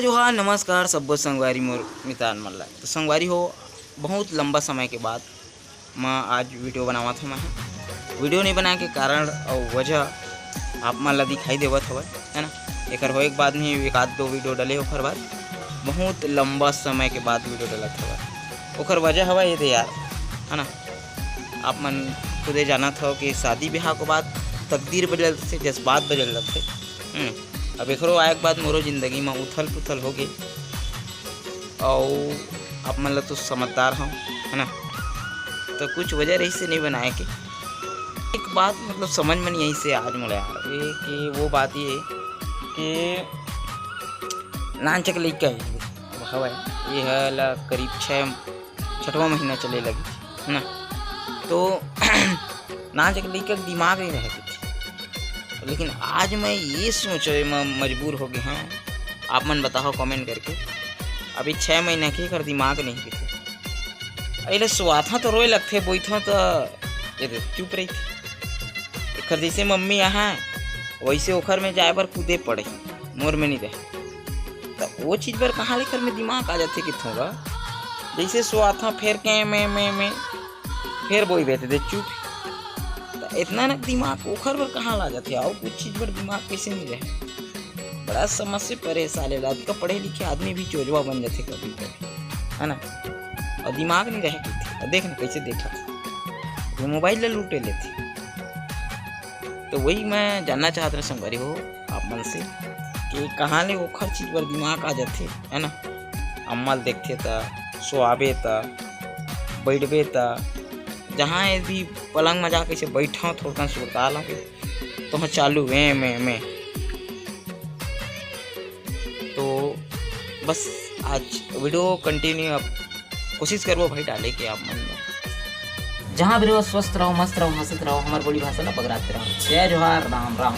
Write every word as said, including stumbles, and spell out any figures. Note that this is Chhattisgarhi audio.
जोहार, नमस्कार सब्बो संगवारी मोर मितान मन ला। तो संगवारी हो, बहुत लंबा समय के बाद मैं आज वीडियो बनावत हूँ। मैं वीडियो नहीं बनाए के कारण और वजह आप मन ला दिखाई देवत हवय, है ना। एकर होए के बाद नहीं एक आध दो वीडियो डले, ओकर बाद बहुत लंबा समय के बाद वीडियो डलत हवय। ओकर वजह हवय ये दे यार, है ना। आप मन खुदे जानत हव कि शादी ब्याह के बाद तकदीर बदल जाथे, जज्बात बदल जाथे। हम्म, अब एकरो आए के बाद मोरो जिंदगी में उथल पुथल हो गए। और आप मन ला तो समझदार हव, है ना। तो कुछ वजह रही से नहीं बनाए के। एक बात मतलब समझ में नहीं आई से आज मोला यार, ये कि वो बात ये कि नानचक लइका है, अब हवय, ये हला करीब छः, छठवां महीना चले लगी, है ना। तो नानचक लइका के दिमाग नहीं रहे कुछ। लेकिन आज मैं ये सोचे में मजबूर हो गए हूँ, आप मन बताओ कमेंट करके। अभी छः महीना के एकर दिमाग नहीं किथे। अइले सुआथा तो रोए लगथे, बोइथा तो ये दे चुप रही। एकर जैसे मम्मी यहाँ, वैसे ओखर में जाए बर कूदे पड़े, मोर में नहीं रहे। तो वो चीज़ बर कहाँ लेकर में दिमाग आ जाथे किथों का, जैसे सुआथा फेर के में, में, में, फेर बोई बेते दे चुप। तो इतना ना दिमाग ओखर बर कहाँ ला जाथे, और कुछ चीज़ बर दिमाग कैसे नहीं रहे। बड़ा समस्या परे साले ला, अतका पढ़े लिखे आदमी भी चोजवा बन जाथे कभी कभी, है ना। और दिमाग नहीं रहे कुछ। और देख ना कैसे देखा, वो मोबाइल ला लूटे लेथे। तो वही मैं जानना चाहत रहे संगवारी हो आप मन से कि कहाँ ले ओखर चीज़ बर दिमाग आ जाथे, है ना। अम्मा ल देखथे त, सोआबे त, बैठबे त, जहाँ ये भी पलंग में जाके से बैठा थोड़ा सुरता लगे तो हाँ चालू में, में, में। तो बस आज वीडियो कंटिन्यू अब कोशिश करबो भाई डाले के आप मन में। जहाँ भी रहो स्वस्थ रहो, मस्त रहो, हंसत रहो, हमार बोली भाषा ला बगराते रहो। जय जोहार, राम राम।